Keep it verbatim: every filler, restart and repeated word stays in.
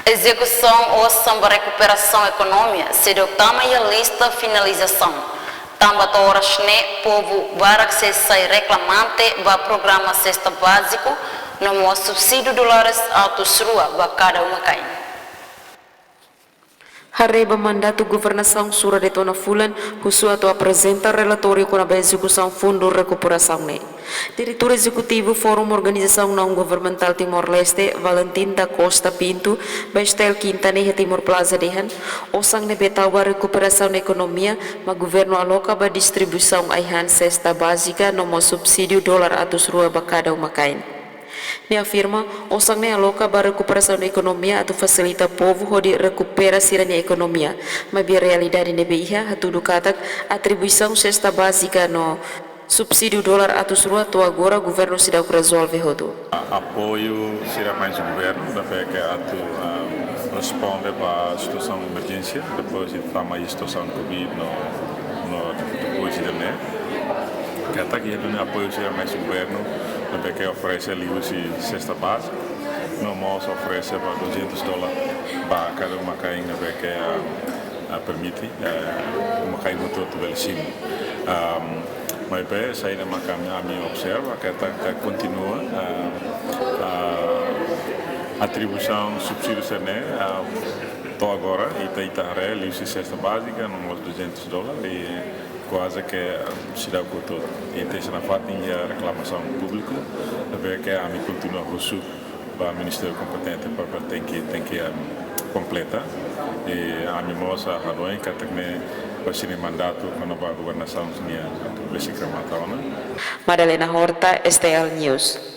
Ezekusaun osan ba rekuperasaun ekonomia seidauk tama iha lista finalizasaun. Tanba to'o oras ne'e povu barak sei sai reklamante ba programa sesta báziku no mós subsídiu dólares atus rua ba kada uma-kain. Haree ba mandatu governasaun sura Deitou Nafulan, husu atu aprezenta relatóriu kona-ba ezekusaun fundu rekuperasaun ne'e. Diretór Ezekutivu Fórum Organizasaun Naun Governamentál Timor-Leste, Valentim da Costa Pinto, ba STL Kinta ne'e iha Timor Plaza dehan, osan ne'ebé tau ba rekuperasaun ekonomia, mak governu aloka ba distribuisaun ai-han sesta bázika no mós subsídiu dólar atus rua ba kada uma-kain. Nia afirma, osan ne'e aloka ba rekuperasaun ekonomia atu fasilita povu hodi rekupera sira-nia ekonomia. Maibé realidade ne'ebé iha hatudu katak atribuisaun sesta bázika no subsídiu dólar atus rua to'o agora governu seidauk rezolve hotu. Apoiu sira mai husi governu, ne'ebé ke atu, ah, responde ba situasaun emerjénsia, depois de tama situasaun covid no, no depois de ne'e. Katak iha duni apoiu sira mai husi governu, ne'ebé ke oferese liuhusi sesta bázika, no mós oferese ba duzentus dólar ba kada uma-kain, ne'ebé ke, ah, ah, permite, ah, uma-kain hotu-hotu bele simu. Ah, maibé saida mak ami, ami observa katak, katak kontinua, ah, ah, atribuisaun subsídiu sira-ne'e, ah, to'o agora, ita, ita haree, liuhusi sesta bázika, no mós duzentus dólar, i kuaze ke, ah, seidauk hotu. Ita sei nafatin iha reklamasaun públiku, ne'ebé ke ami kontinua husu ba ministériu kompetente para, para tenke, tenke, em, kompleta. I ami mós hanoin katak ne'e ba sira-nia mandatu kona-ba governasaun sira-nian atu besik remata ona. Madalena Horta, STL News.